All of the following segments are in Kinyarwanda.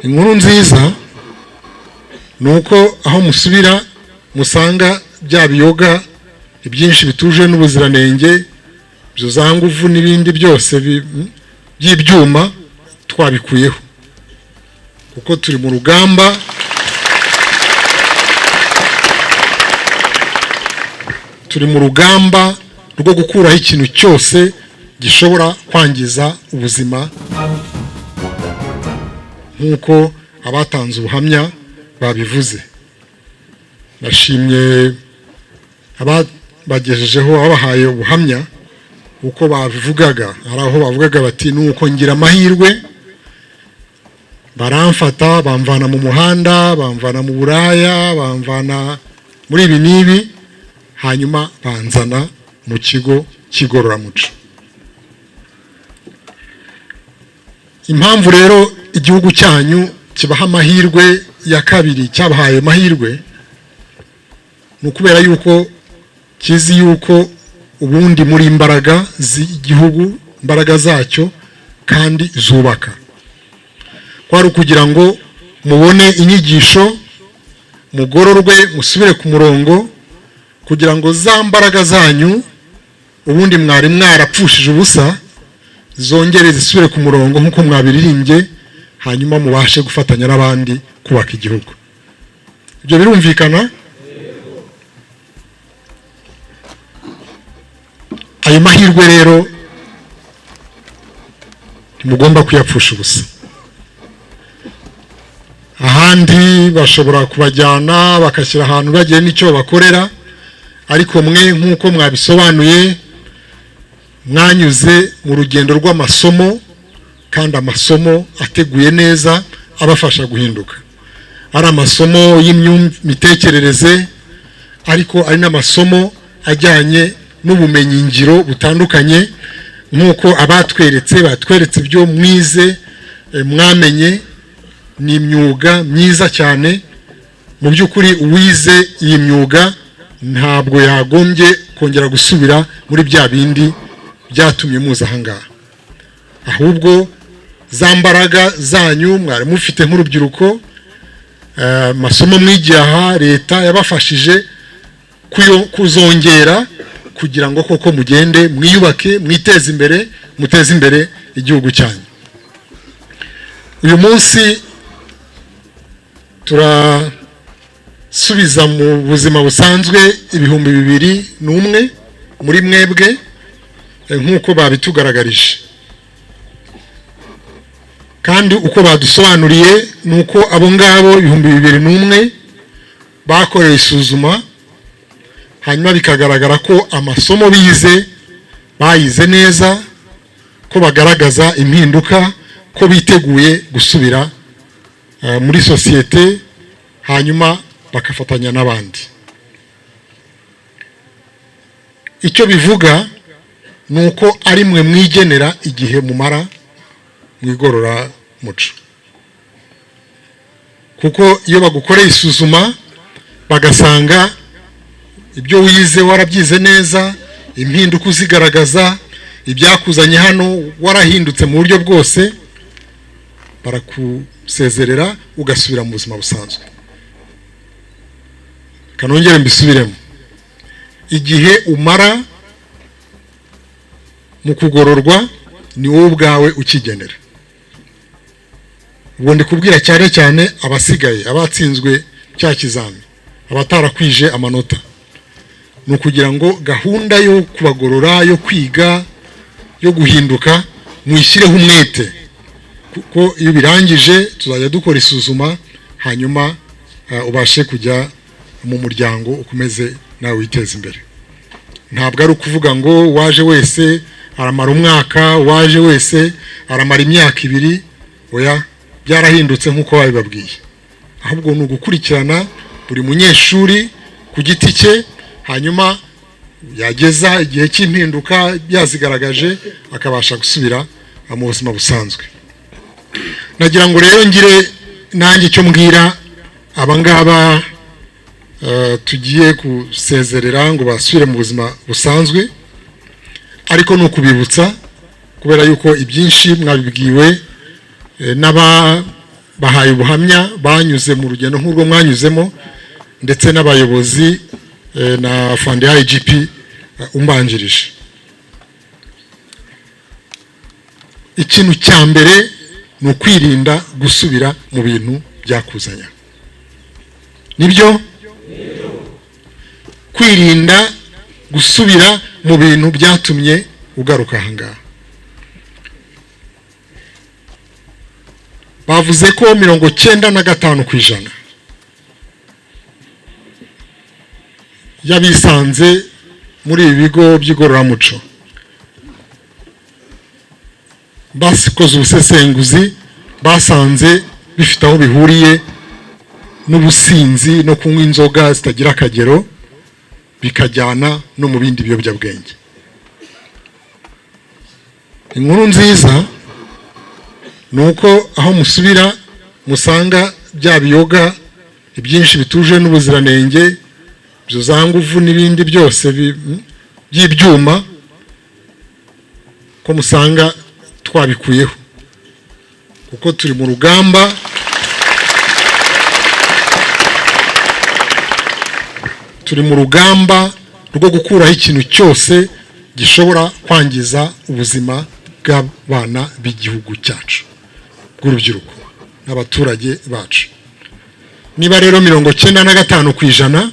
Inkuru nziza ni uko aho musubira musanga bya biyoga ibyinshi bituje n'ubuziranenge, ibyo za nguvu n'ibindi byose by'ibyuma twabikuyeho, kuko turi mu rugamba. Turi mu rugamba rwo gukuraho ikintu cyose gishobora kwangiza ubuzima, nk'uko abatanze ubuhamya babivuze. Nashimye ababagejejeho, ababahaye ubuhamya, uko babivugaga. Hari aho bavugaga bati nuko ngira amahirwe baramfata, bamvana mu muhanda, bamvana mu buraya, bamvana muri ibi n'ibi, hanyuma banzana mu kigo cy'igororamuco. Impamvu rero igihugu cyanyu kibaha amahirwe ya kabiri, cyabahaye amahirwe, ni ukubera yuko kizi yuko ubundi muri imbaraga z'igihugu, imbaraga zacyo kandi zubaka. Kwari ukugira ngo mubone inyigisho, mugororwe, musubire ku murongo, kugira ngo za mbaraga zanyu ubundi mwari mwarapfushije ubusa zongere zisubire ku murongo nk'uko mwabiririmbye, hanyuma mubashe gufatanya n'abandi kubaka igihugu. Ibyo birumvikana? Ayo mahirwe rero ntimugomba kuyapfusha ubusa. Ahandi bashobora kubajyana bakashyira ahantu bagiye n'icyo bakorera, ariko mwe nk'uko mwabisobanuye mwanyuze mu rugendo rw'amasomo, kandi amasomo ateguye neza abafasha guhinduka. Ari amasomo y'imitekerereze, ariko ari n'amasomo ajyanye n'ubumenyingiro butandukanye, nk'uko abatweretse batweretse ibyo mwize, mwamenye. Ni imyuga myiza cyane. Mu by'ukuri uwize iyi myuga ntabwo yagombye kongera gusubira muri bya bindi byatumye muza aha ngaha, ahubwo za mbaraga zanyu mwari mufite nk'urubyiruko, amasomo mwigiye aha leta yabafashije kuzongera, kugira ngo koko mugende mwiyubake, mwiteze imbere, muteze imbere igihugu cyanyu. Uyu munsi turasubiza mu buzima busanzwe 2001 muri mwebwe, nk'uko babitugaragarije, kandi uko badusobanuriye ni uko abo ngabo 2001 bakorewe isuzuma, hanyuma bikagaragara ko amasomo bize bayize neza, ko bagaragaza impinduka, ko biteguye gusubira muri sosiyete, hanyuma bakafatanya n'abandi. Icyo bivuga ni uko ari mwe mwigenera igihe mumara mu igororamuco, kuko iyo bagukoreye isuzuma bagasanga ibyo wize warabyize neza, impinduka uzigaragaza, ibyakuzanye hano warahindutse mu buryo bwose, barakusezerera ugasubira mu buzima busanzwe. Kanongere mbisubiremo, igihe umara mu kugororwa ni wowe ubwawe ukigenera. Ubwo ndi kubwira cyane cyane abasigaye, abatsinzwe cya kizami, abatarakwije amanota, ni ukugira ngo gahunda yo kubagorora, yo kwiga, yo guhinduka muyishyireho umwete, kuko iyo birangije tuzajya dukora isuzuma, hanyuma ubashe kujya mu muryango ukomeze nawe witeze imbere. Ntabwo ari ukuvuga ngo waje wese aramara umwaka, waje wese aramara imyaka ibiri, oya, byarahindutse nk'uko babibabwiye. Ahubwo ni ugukurikirana buri munyeshuri ku giti cye, hanyuma yageza igihe cy'impinduka yazigaragaje akabasha gusubira mu buzima busanzwe. Nagira ngo rero ngire nanjye icyo mbwira abangaba tugiye gusezerera ngo basubire mu buzima busanzwe, ariko ni ukubibutsa kubera yuko ibyinshi mwabibwiwe Bahaye ubuhamya banyuze mu rugendo nk'urwo mwanyuzemo, ndetse n'abayobozi na afande IGP umbanjirije. Ikintu cya mbere ni ukwirinda gusubira mu bintu byakuzanya, nibyo? Kwirinda gusubira mu bintu byatumye ugaruka aha ngaha. Bavuze ko 95% y'abisanze muri ibi bigo by'igororamuco basikoze ubusesenguzi, basanze bifite aho bihuriye n'ubusinzi no kunywa inzoga zitagira akagero, bikajyana no mu bindi biyobyabwenge. Inkuru nziza ni uko aho musubira musanga bya biyoga ibyinshi bituje n'ubuziranenge, ibyo za nguvu n'ibindi byose by'ibyuma, ko musanga twabikuyeho, kuko turi mu rugamba. Turi mu rugamba rwo gukuraho ikintu cyose gishobora kwangiza ubuzima bw'abana b'igihugu cyacu, bw'urubyiruko n'abaturage bacu. Niba rero 95%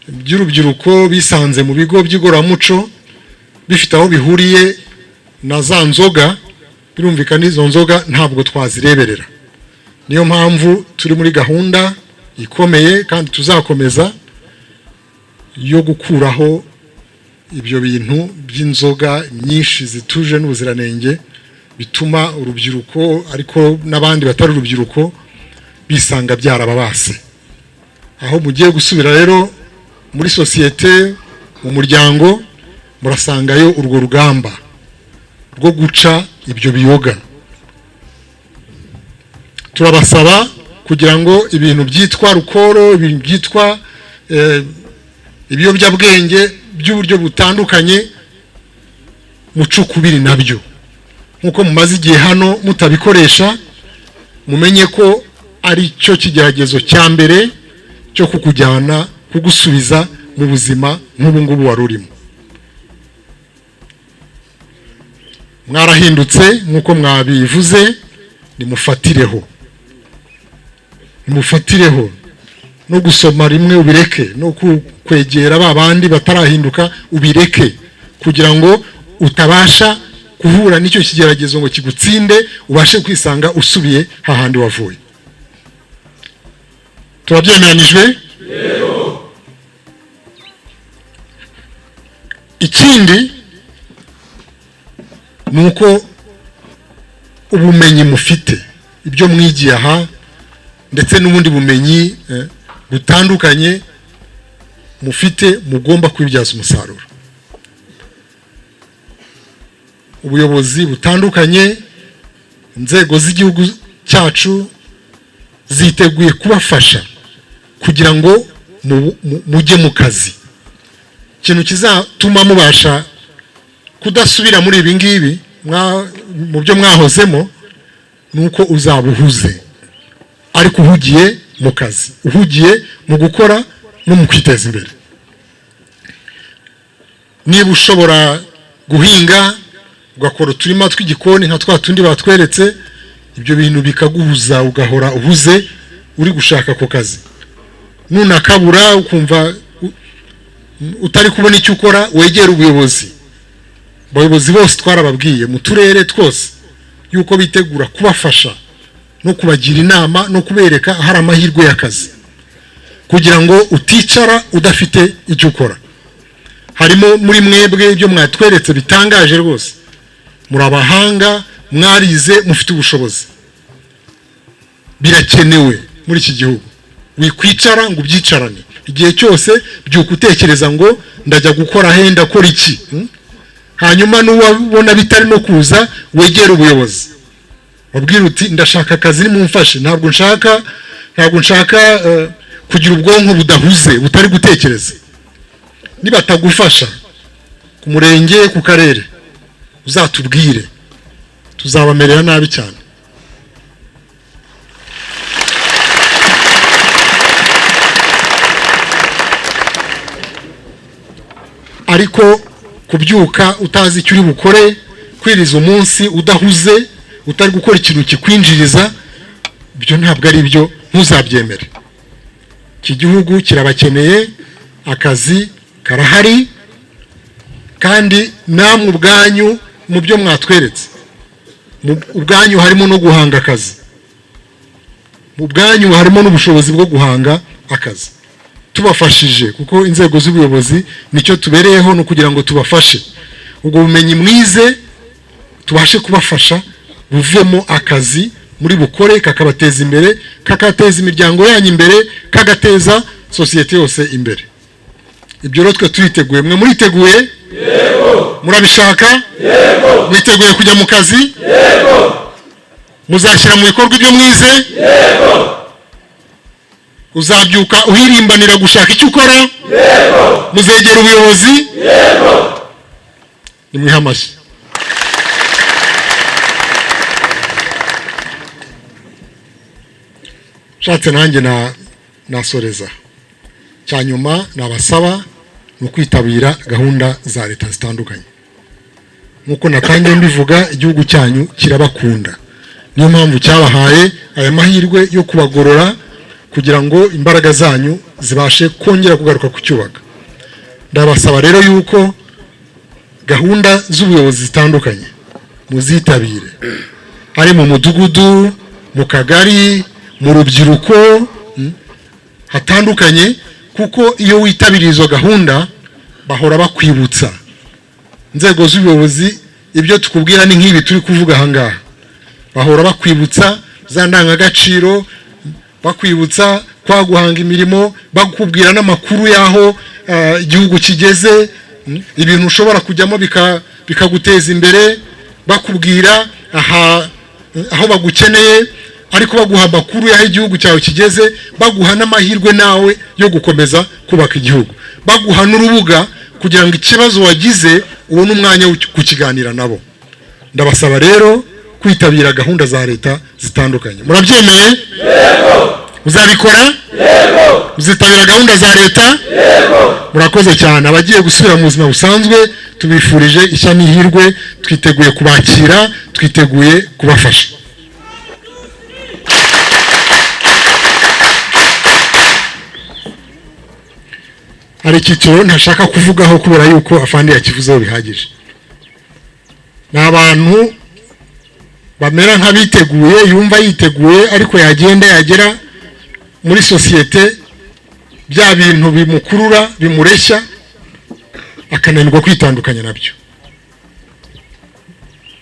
by'urubyiruko bisanze mu bigo by'igororamuco bifite aho bihuriye na za nzoga, birumvikana izo nzoga ntabwo twazireberera. Niyo mpamvu turi muri gahunda ikomeye kandi tuzakomeza yo gukuraho ibyo bintu by'inzoga nyinshi zituje n'ubuziranenge, bituma urubyiruko ariko n'abandi batari urubyiruko bisanga byarababase. Aho mugiye gusubira rero muri sosiyete, mu muryango, murasangayo urwo rugamba rwo guca ibyo biyoga. Turabasaba kugira ngo ibintu byitwa rukoro, ibintu byitwa ibiyobyabwenge by'uburyo butandukanye mucukubiri nabyo, nkuko mumaze igihe hano mutabikoresha, mumenye ko ari cyo kigeragezo cya mbere cyo kukujyana, kugusubiza mu buzima nk'ubu ngubu wari urimo. Mwarahindutse nk'uko mwabivuze, nimufatireho, nimufatireho no gusoma rimwe ubireke, no kwegera ba bandi batarahinduka ubireke, kugira ngo utabasha guhura n'icyo kigeragezo ngo kigutsinde, ubashe kwisanga usubiye hahandi wavuye. Turabyemeranijwe? Ikindi ni uko ubumenyi mufite, ibyo mwigiye aha ndetse n'ubundi bumenyi butandukanye mufite, mugomba kwibyaza umusaruro. Ubuyobozi butandukanye, inzego z'igihugu cyacu ziteguye kubafasha kugira ngo mujye mu kazi. Ikintu kizatuma mubasha kudasubira muri ibi ngibi mu byo mwahozemo, ni uko uzaba uhuze, ariko uhugiye mu kazi, uhugiye mu gukora no mu kwiteza imbere. Niba ushobora guhinga ugakora uturima tw'igikoni nka twa tundi batweretse, ibyo bintu bikaguhuza, ugahora uhuze uri gushaka ako kazi. Nunakabura ukumva utari kubona icyo ukora, wegera ubuyobozi. Abayobozi bose twarababwiye mu turere twose yuko bitegura kubafasha no kubagira inama no kubereka hari amahirwe y'akazi, kugira ngo uticara udafite icyo ukora. Harimo muri mwebwe ibyo mwatweretse bitangaje rwose, muri abahanga, mwarize, mufite ubushobozi, birakenewe muri iki gihugu. Wikwicara ngo ubyicarane igihe cyose, byuka utekereza ngo ndajya gukora he, ndakora iki. Hanyuma n'uwabona bitari no kuza, wegera ubuyobozi wabwira uti ndashaka akazi, nimumfashe, ntabwo nshaka kugira ubwonko budahuze butari gutekereza. Nibatagufasha ku murenge, ku karere, uzatubwire, tuzabamerera nabi cyane. Ariko kubyuka utazi icyo uri bukore, kwiriza umunsi udahuze, utari gukora ikintu kikwinjiriza, ibyo ntabwo ari byo, ntuzabyemere. Iki gihugu kirabakeneye, akazi karahari, kandi namwe ubwanyu mu byo mwatweretse, ubwanyu harimo no guhanga akazi, mu bwanyu harimo n'ubushobozi bwo guhanga akazi. Tubafashije, kuko inzego z'ubuyobozi nicyo tubereyeho, ni ukugira ngo tubafashe ubwo bumenyi mwize, tubashe kubafasha buvemo akazi muri bukore, kakabateza imbere, kakateza imiryango yanyu imbere, kagateza sosiyete yose imbere. Ibyo rero twe turiteguye. Mwe muriteguye? Yego. Murabishaka? Yego. Mwiteguye kujya mu kazi? Yego. Muzashyira mu bikorwa ibyo mwize? Yego. Uzabyuka uhirimbanira gushaka icyo ukora? Yego. Muzegera ubuyobozi? Yego. Nimwihe amashyi. Nshatse nanjye nasoreza. Cya nyuma nabasaba ni ukwitabira gahunda za leta zitandukanye. Nk'uko natangiye mbivuga, igihugu cyanyu kirabakunda, niyo mpamvu cyabahaye aya mahirwe yo kubagorora kugira ngo imbaraga zanyu zibashe kongera kugaruka kucyubaka. Ndabasaba rero yuko gahunda z'ubuyobozi zitandukanye muzitabire, ari mu mudugudu, mu kagari, mu rubyiruko, hatandukanye, kuko iyo witabiriye izo gahunda bahora bakwibutsa. Inzego z'ubuyobozi ibyo tukubwira ni nk'ibi turi kuvuga aha ngaha, bahora bakwibutsa za ndangagaciro, bakwibutsa kwa guhanga imirimo, bakubwira n'amakuru y'aho igihugu kigeze, ibintu ushobora kujyamo bikaguteza imbere, bakubwira aho bagukeneye, ariko baguha amakuru y'aho igihugu cyawe kigeze, baguha n'amahirwe nawe yo gukomeza kubaka igihugu, baguha n'urubuga kugira ngo ikibazo wagize ubone umwanya wo kukiganira nabo. Ndabasaba rero kwitabira gahunda za leta zitandukanye. Murabyemeye? Yego. Muzabikora? Yego. Muzitabira gahunda za leta? Yego. Murakoze cyane. Abagiye gusubira mu buzima busanzwe tubifurije ishya n'ihirwe, twiteguye kubakira, twiteguye kubafasha. Hari icyiciro ntashaka kuvugaho kubera yuko afande yakivuzeho bihagije. Ni abantu bamera nk'abiteguye, yumva yiteguye, ariko yagenda yagera muri sosiyete bya bintu bimukurura bimureshya akananirwa kwitandukanya nabyo.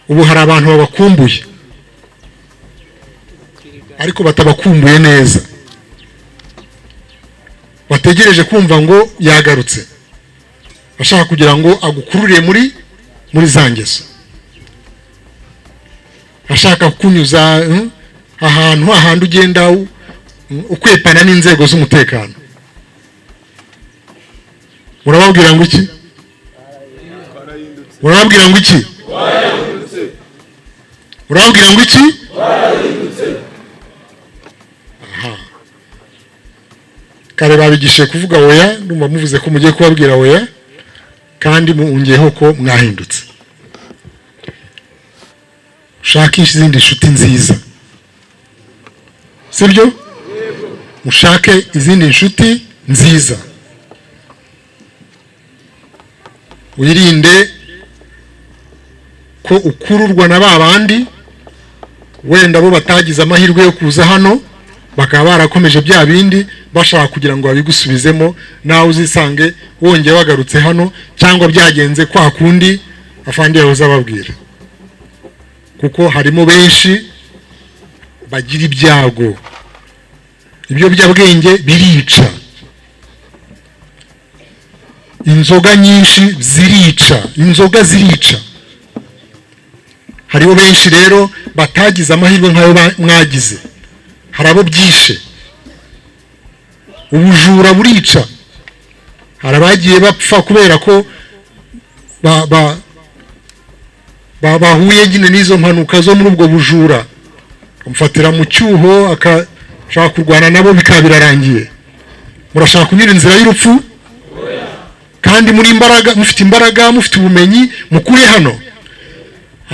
Ubu hari abantu babakumbuye ariko batabakumbuye neza, bategereje kumva ngo yagarutse, ashaka kugira ngo agukurure muri za ngeso, ashaka kukunyuza ahantu ahandi ugenda ukwepana n'inzego z'umutekano. Murababwira ngo iki? Murababwira ngo iki? Murababwira ngo iki? Aha. Kare babigishije kuvuga oya, ndumva muvuze ko mugiye kubabwira oya, kandi muongeyeho ko mwahindutse. Ushakishe izindi nshuti nziza, sibyo? Mushake izindi nshuti nziza, wirinde ko ukururwa na ba bandi wenda bo batagize amahirwe yo kuza hano, bakaba barakomeje bya bindi bashaka kugira ngo babigusubizemo, nawe uzisange wongeye wagarutse hano, cyangwa byagenze kwa kundi afande yahoze ababwira. Kuko harimo benshi bagira ibyago, ibiyobyabwenge birica, inzoga nyinshi zirica, inzoga zirica. Hariho benshi rero batagize amahirwe nk'ayo mwagize, hari abo byishe. Ubujura burica, hari abagiye bapfa kubera ko bahuye nyine n'izo mpanuka zo muri ubwo bujura, amufatira mu cyuho akashaka kurwana nabo bikaba birarangiye. Murashaka kunyura inzira y'urupfu? Kandi muri imbaraga, mufite imbaraga, mufite ubumenyi mukuye hano.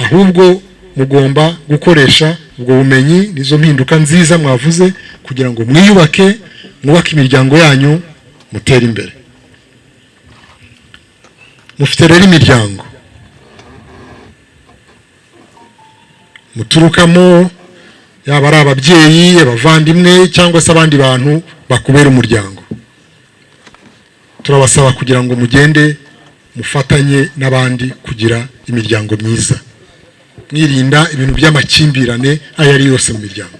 Ahubwo mugomba gukoresha ubwo bumenyi n'izo mpinduka nziza mwavuze kugira ngo mwiyubake, mwubake imiryango yanyu, mutere imbere. Mufite rero imiryango muturukamo, yaba ari ababyeyi, abavandimwe cyangwa se abandi bantu bakubera umuryango. Turabasaba kugira ngo mugende mufatanye n'abandi kugira imiryango myiza, mwirinda ibintu by'amakimbirane ayo ari yose mu miryango.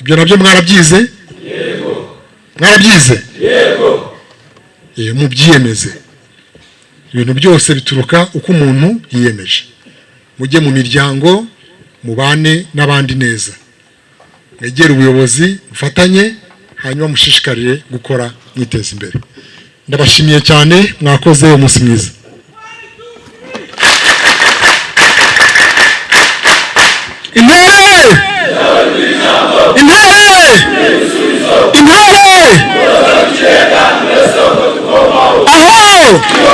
Ibyo nabyo mwarabyize? Yego. Mwarabyize? Yego. Mubyiyemeze. Ibintu byose bituruka uko umuntu yiyemeje. Mujye mu miryango, mubane n'abandi neza, mwegere ubuyobozi, mufatanye, hanyuma mushishikarire gukora mwiteza imbere. Ndabashimiye cyane, mwakoze, umunsi mwiza. Intore! Intore! Intore! Aho!